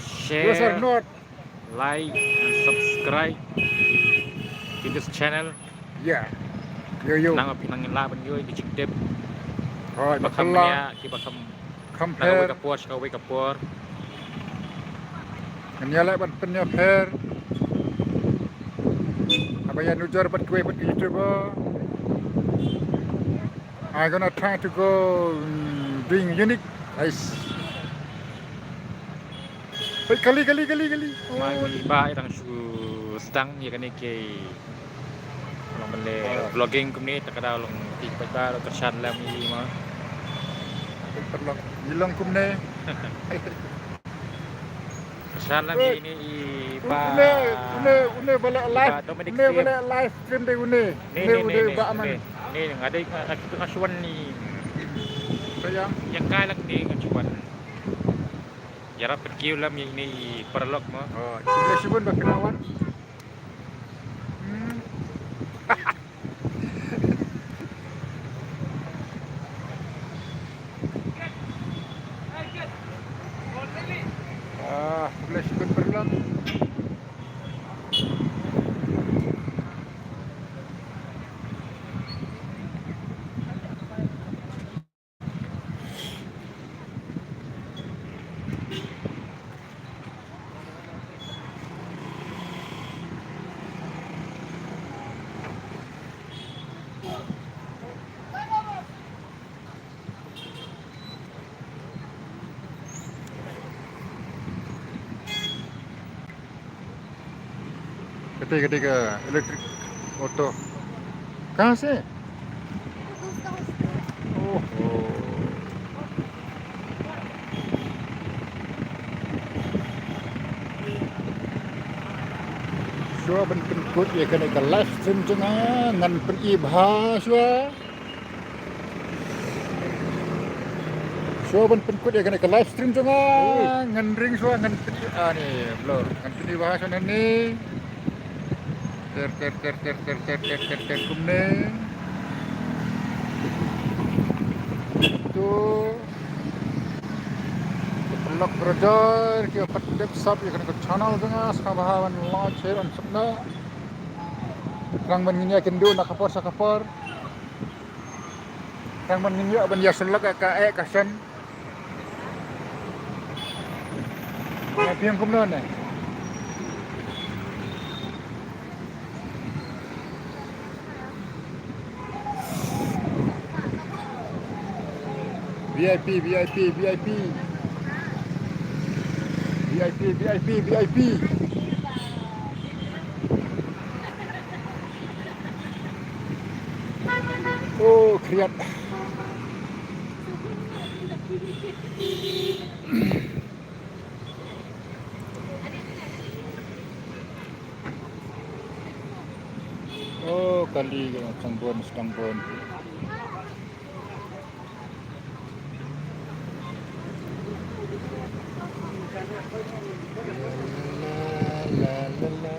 Share. Not like and subscribe to this channel. Yeah. Yo, yo. Nang ap nang la ban yo di chiktip. Oh, kiba kham nia, kiba kham. Kham pher. Nang ka por, ka por. Ngan ïa leh ban pynïapher. Haba ïa nujor bad kiwei pat ki YouTuber. I'm gonna try to go, mm, doing unique. Ais. Hei, kali, kali, kali, kali. Ma ngi ba i dang shu sdang ïa kane ka long ban leh vlogging kumne, ta ka da long tik pat ba kyrshan lem i ma. Paralok, i long kumne. Kyrshan lem i ne i ba. Une, une, une ba leh live, une ba leh live stream de une. Ne, ne, ne, ba man. Ne, ne, nga dei nga, nga shu wan ni. Sayang. Ïa kai lak ne nga shu wan. Ïarap pynkiew lem ïa ine i paralok mo. Oh, shuwa shuwa ba kynmaw wan. Hmm. Ah, shuwa shuwa paralok. Kate, kate ka electric auto. Kahan se? Oh, oh. Shuwa ban pynkut ïa kane ka live stream jong nga, ngan pyni bha shuwa. Shuwa ban pynkut ïa kane ka live stream jong nga, ngan ring shuwa, ngan pyni, ah, ni, blur. Ngan pyni bha shuwa nangne. Ter, ter, ter, ter, ter, ter, ter, ter, ter, kumne. Tu. Paralok parajor, ki pat dep sap ïa kane ka channel jong nga, sngewbha ban like, share and subscribe. Tang ban ngin ïa kynduh na ka por sha ka por. Tang ban ngin ïa ban ïa sylok ïa ka eh ka shen. Ïa phi ïa kumno ne? VIP, VIP, VIP. VIP, VIP, VIP. Oh, khriat. Oh, kali ka sdang bun, sdang bun. La, la, la, la, la.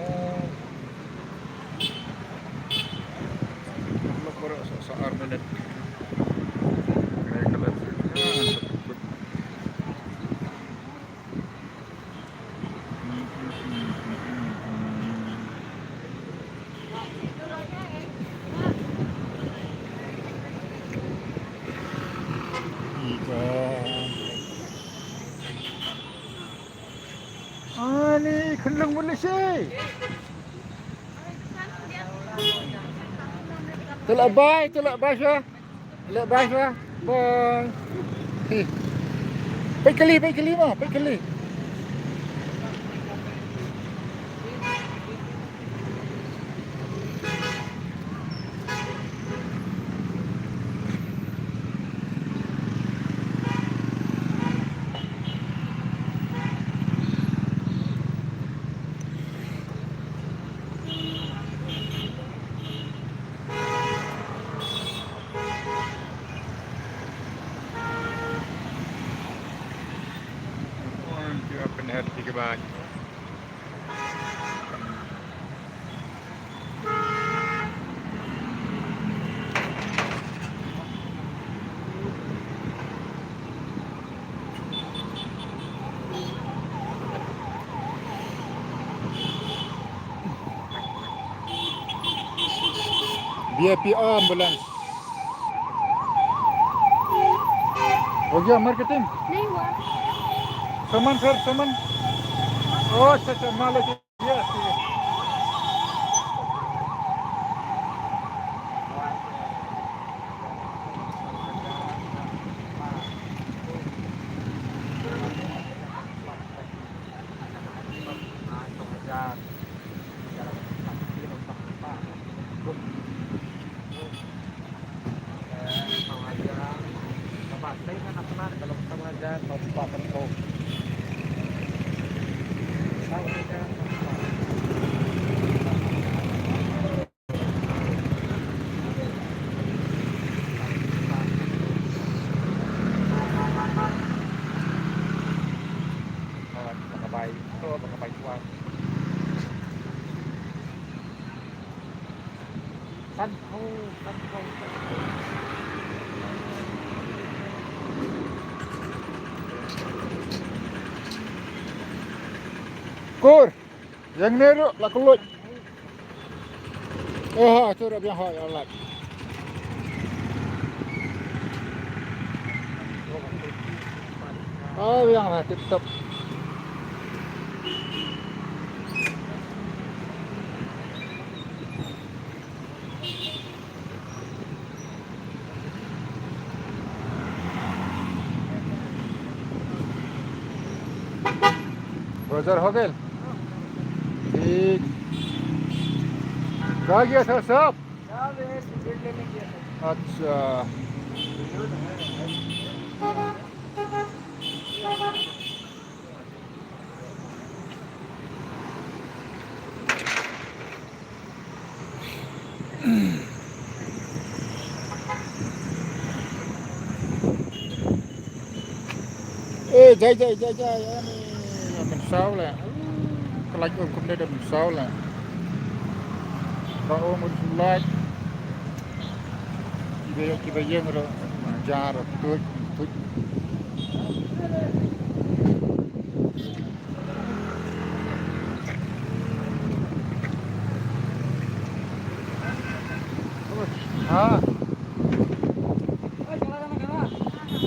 Paralok baroh, sa, sa ar minit. Kane ka live stream. Ani khunlung Malaysia. Te lah bye, te lah bye shuwa. Lah bye shuwa. Bye. Peit kali, peit kali mo, peit kali. VIP ambulance. हो गया मार्केटिंग? नहीं हुआ। सामान सर, सामान। ओ, अच्छा, अच्छा, माल लेके। Yes, yes. Kur, ïa ngi ruh la kylluid. Eh, ha, tu dah biang ha, ïa lad. Ah, biang lah, tip top. बाजार हो गए? ठीक। कहाँ गया था साहब? अच्छा। Jai, jai, jai, jai, ani, mynsaw la. Ka lait um kumne da mynsaw la. Ba um mynsaw la. Kiba, kiba ïeng ruh, jar, tuid, tuid. Ha.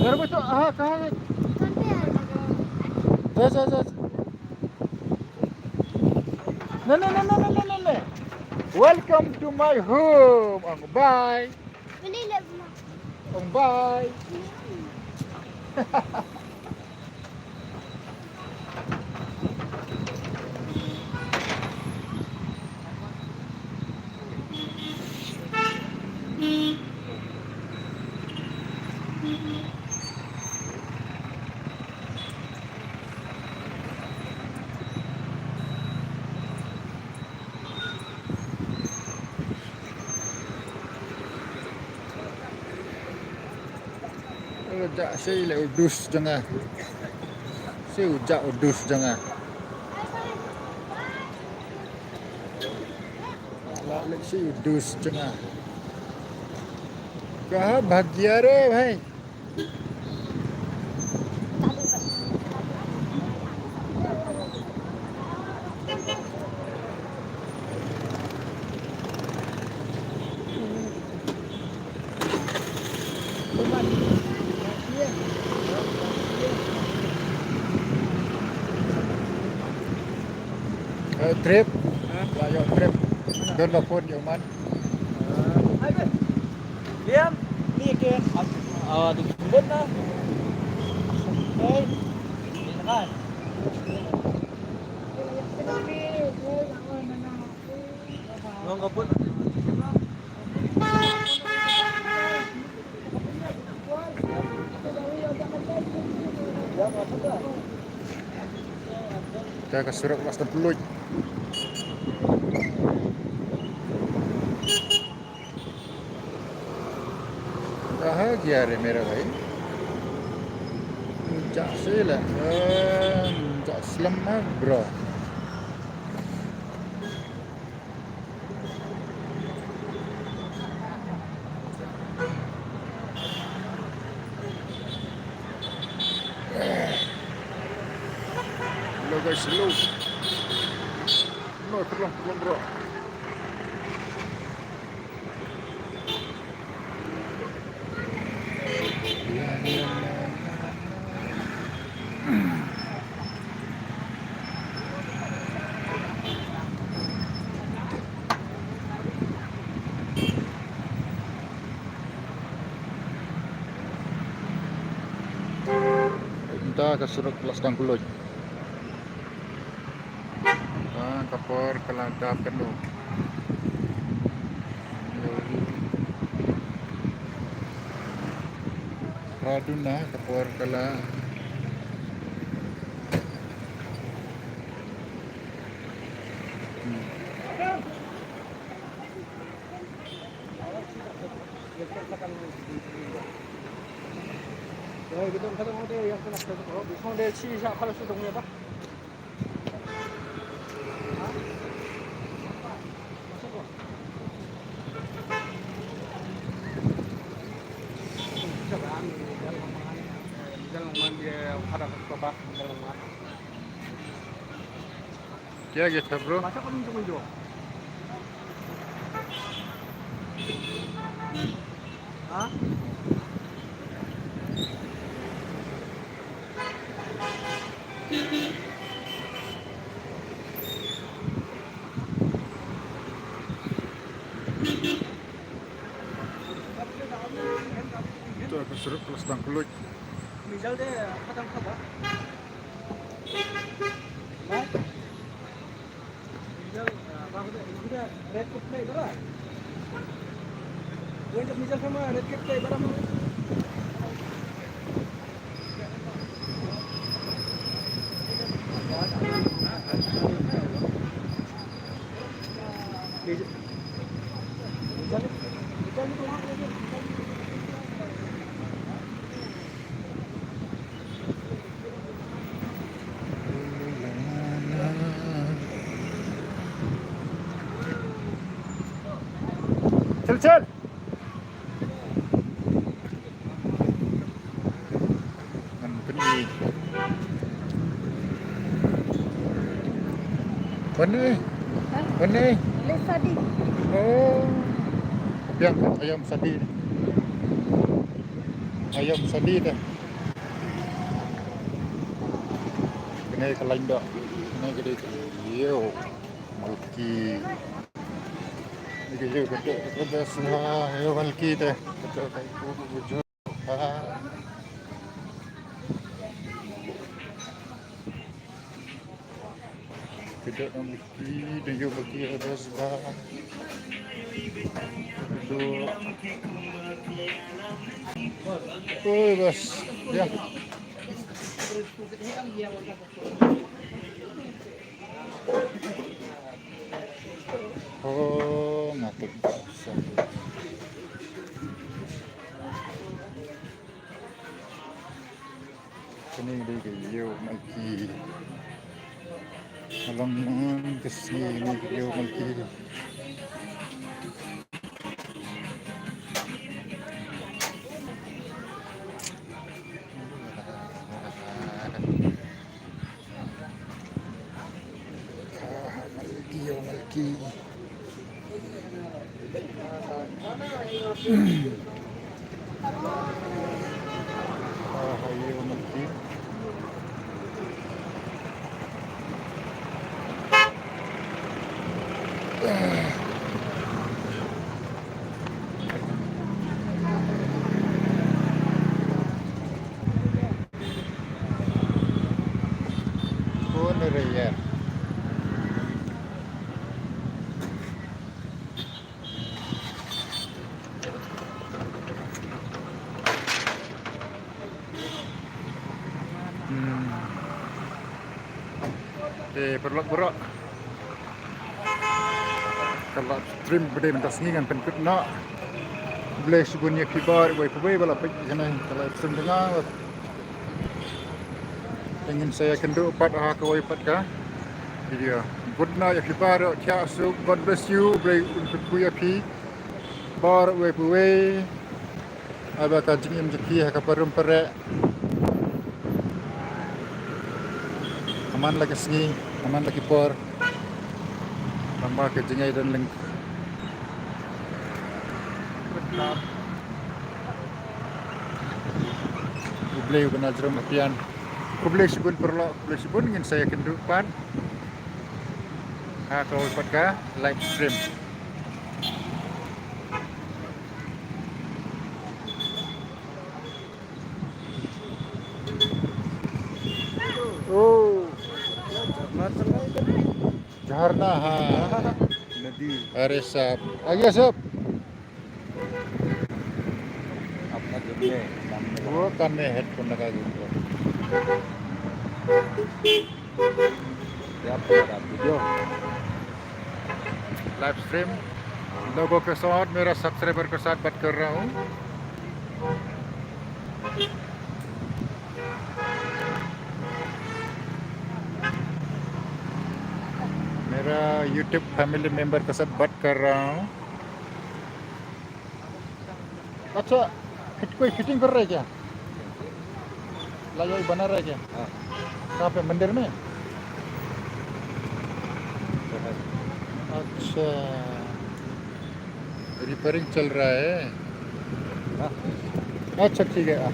Jara betul, ha, kahan. Yes, yes, yes. No, no, no, no, no, no, no, no. Welcome to my home. Ong bye. Ong bye. U jah shi le u dus jong nga. Shi u jah u dus jong nga. La le shi u dus jong nga. Ka bhagia re bhai. Eh, trip. Ha? La ïoh trip. Don la phone ïa u man. Liam, ni ke, ah, di jemput na. Okay. Silakan. Ngong kaput. Te ka surok Laitumkhrah. Aha, gia re mera bhai. Jah se la. Eh, jah slem ha, bro. Hello guys, hello. No, tolong, tolong, bro. Mynta ka surok Laitumkhrah. Ka por ka la dap kano. Raduna ka por ka la. Hmm. Kya kya cha, bro? Ha? To ka surok Laitumkhrah. Mijal de khatang khatang. Jan. Ngan pyni. Pyni. Hah? Pyni. Leh sadi. Oh. Biang ayam sadi. Ayam sadi dah. Kane ka lain dah. Kane ka dei ka ïew Malki. Ni ka ïew ka dei ka best na ïew Malki te. Ka dei ka ïew ka bujur. Ha. Ka dei ka Malki, ka ïew Malki ka best ba. Oi, best. Ya. Oh, nga tip. Kane dei ka ïew Malki. Ka long man ka sngi kane ka ïew Malki. Malki, ïew Malki. Ah, ïew Malki. Bun ruh ïa. Hmm. Te paralok baroh. Ka live stream ba dei mynta sngi ngan pynkut noh. Khublei shibun ïa phi baroh, wei pa wei ba la peit ïa kane ka live stream jong nga. Te ngin sa ïakynduh pat ha kawei pat ka video. Good night ïa phi baroh, thiah suk, God bless you, Blei un kyrkhu ïa phi baroh wei pa wei. Ai ba ka jingim jong phi ha ka parum pareh. Ha man la ka sngi, ha man la ki por. Tang ba ka jingïadon lyngngoh. U Blei u ban nang jrong ha phi. Khublei shibun paralok, khublei shibun, ngin sa ïakynduh pat ha kawei pat ka live stream. Oh. Jharna, ha. Nadi. Are sahab. Aage sahab. Apna jab mein, saamne. Wo kanne headphone laga ke. Live stream, लोगों के साथ मेरा सब्सक्राइबर के साथ बात कर रहा हूँ। मेरा YouTube फैमिली मेंबर के साथ बात कर रहा हूँ। अच्छा, फिट, कोई फिटिंग कर रहा है क्या? लाइव बना रहा है क्या? हाँ। कहाँ पे, मंदिर में? अच्छा, रिपेयरिंग चल रहा है। हाँ। अच्छा, ठीक है, हाँ।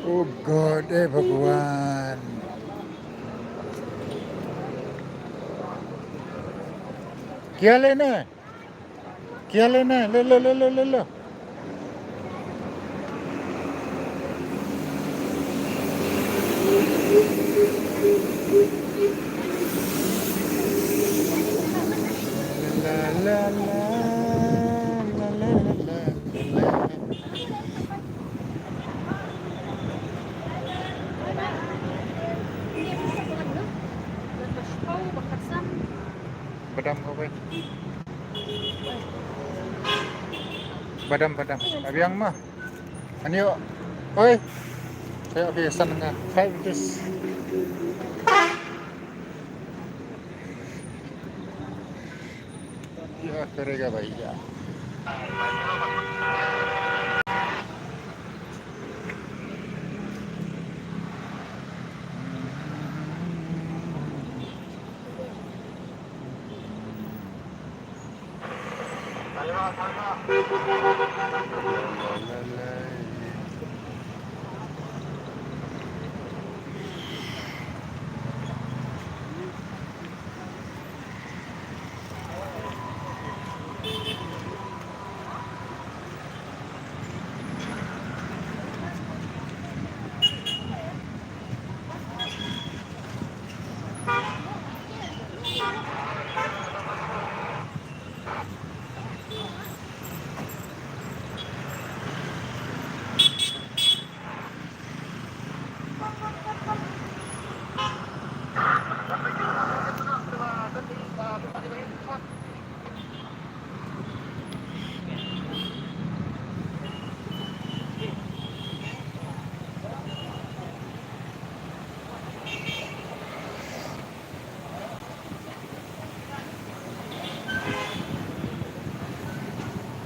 Oh God, eh Bhagwan. Kya lena hai? Kya lena hai? Le lo, le lo, le lo. Badam ko bai. Badam, badam. Abiang ma. Ani yo. Oi. Saya oke san nga. Five rupees. Ya, kere ga bai ya.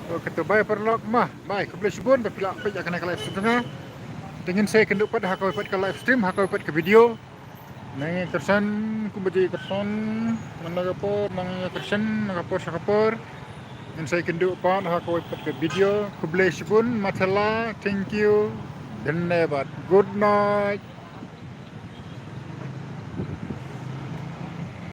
Okay, to bye paralok ma. Bye. Khublei shibun ba phi la peit ïa kane ka live stream jong nga. Te ngin sa ïakynduh pat ha kawei pat ka live stream, ha kawei pat ka video. Nang ïa kyrshan, kumba ju ïa kyrshan, man la ka por, nang ïa kyrshan, na ka por sha ka por. Ngin sa ïakynduh pat ha kawei pat ka video. Khublei shibun, mathala, thank you. Dhanyabad. Good night.